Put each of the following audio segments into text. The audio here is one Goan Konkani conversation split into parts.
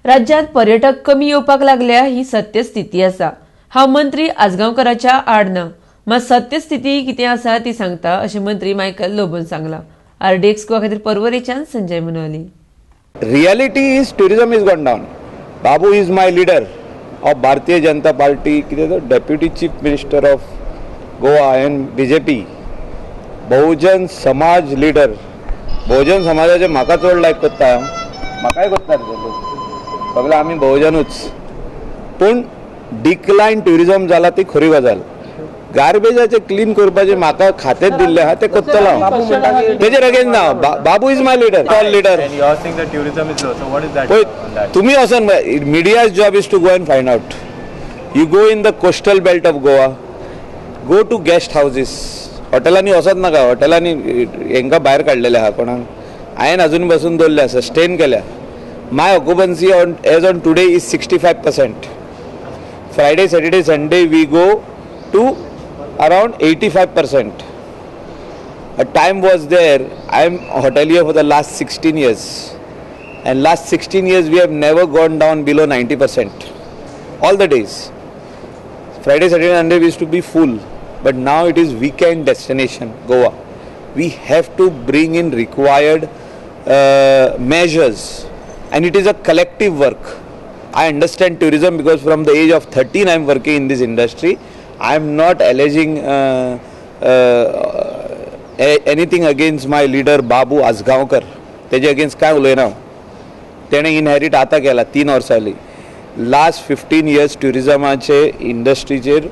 राज्यांत पर्यटक कमी येवपाक लागल्या ही सत्यस्थिती आसा. हांव मंत्री आजगांवकराच्या आड ना, मात सत्यस्थिती कितें आसा ती सांगता, अशें मंत्री मायकल लोबोन सांगलां. आरडीएक्स गोवा खातीर पर्वरेच्यान Sanjay मुनोली. Reality is tourism is gone down. Babu is my leader of Bharatiya Janata Party, कितें तो Deputy Chief Minister of Goa and BJP, Bahujan Samaj leader. बहुजन समाजाचे म्हाका चड लायक करता हांव, म्हाकाय करता रे ते लोक. सगळे आमी बहुजनूच. पूण डिक्लायन ट्युरिजम जाला ती खरी गजाल. गार्बेजाचे क्लीन करपाचें म्हाका खातेंच दिल्लें आहा, तें करतलो हांव. तेजेर अगेन्स्ट ना. Babu is my leader, tall leader. And you are saying that tourism is low. So what is that पळय, on that? तुम्ही वचोन, media's job is to go and find out. You go in the coastal belt of Goa, go to guest houses. हॉटेलांनी वचत नाका. हॉटेलांनी हेंकां भायर काडलेले आहा. कोणाक हांवें अजून बसून दवरले आसा, सस्टेन केल्या. My occupancy on as on today is 65%. Friday, Saturday, Sunday we go to around 85%. A time was there, I am hotelier for the last 16 years, and last 16 years we have never gone down below 90%. All the days, Friday, Saturday, Sunday, we used to be full, but now it is weekend destination, Goa. We have to bring in required measures, and it is a collective work. I understand tourism because from the age of 13 I am working in this industry. I am not alleging anything against my leader Babu Ajgaonkar. तेजे अगेन्स्ट काय उलयना हांव. तेणें इनहेरीट आतां केला 3 वर्सां जालीं. लास्ट 15 इयर्स ट्युरिजमाचे इंडस्ट्रीचेर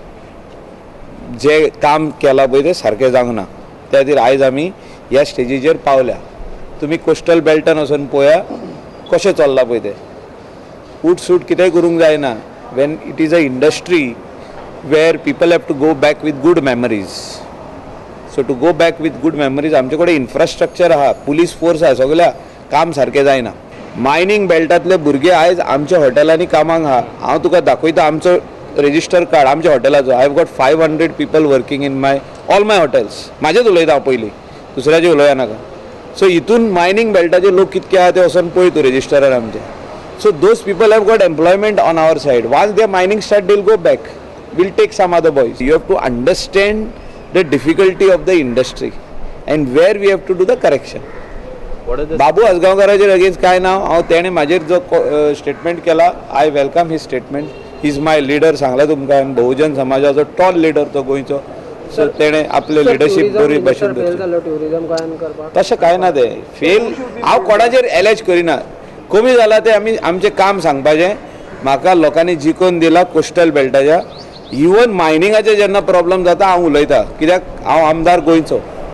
जे काम केलां पळय, तें सारकें जावंक ना. त्या खातीर आयज आमी ह्या स्टेजीचेर पावल्या. तुमी कोस्टल बेल्टान वचून पळया कशें चल्लां पळय तें. उठ सूट कितेंय करूंक जायना when it is a industry where people have to go back with good memories. So to go back with good memories, आमचे कडेन इन्फ्रास्ट्रक्चर आहा, पुलीस फोर्स आहा, सगळ्या काम सारकें जायना. मायनींग बेल्टांतले भुरगे आयज आमच्या हॉटेलांनी कामाक आहा. हांव तुका दाखयता आमचो रेजिस्टर कार्ड आमच्या हॉटेलाचो. I have got 500 people working in my all my hotels. म्हाजेच उलयता हांव पयलीं, दुसऱ्याचे उलोवया नाका. सो हितून मायनींग बेल्टाचे लोक कितके आहा ते वचोन पळय तूं रेजिस्टरार आमचे. So those people have got employment on our side. Once their mining start, they'll go back. We'll take some other boys. You have to understand the difficulty of the industry and where we have to do the correction. What are the बाबू आजगांवकाराचेर अगेन्स्ट काय ना. हांव तेणें म्हाजेर जो स्टेटमेंट केला, I welcome his statement. He is my leader, सांगला तुमकां हांवें. बहुजन समाजाचो टॉल लिडर तो गोंयचो. सो तेणें आपले लिडरशीप बरी भाशेन फेल दवरची. जालो ट्युरिझम गोंयान करपाक? तशें कांय ना. तें फेल हांव कोणाचेर एलेज करिना. कमी जाला तें आमी आमचें काम सांगपाचें. म्हाका लोकांनी जिखोवन दिला कोस्टल बेल्टाच्या. इवन मायनिंगाचे जेन्ना प्रॉब्लम जाता, हांव उलयता, कित्याक हांव आमदार गोंयचो.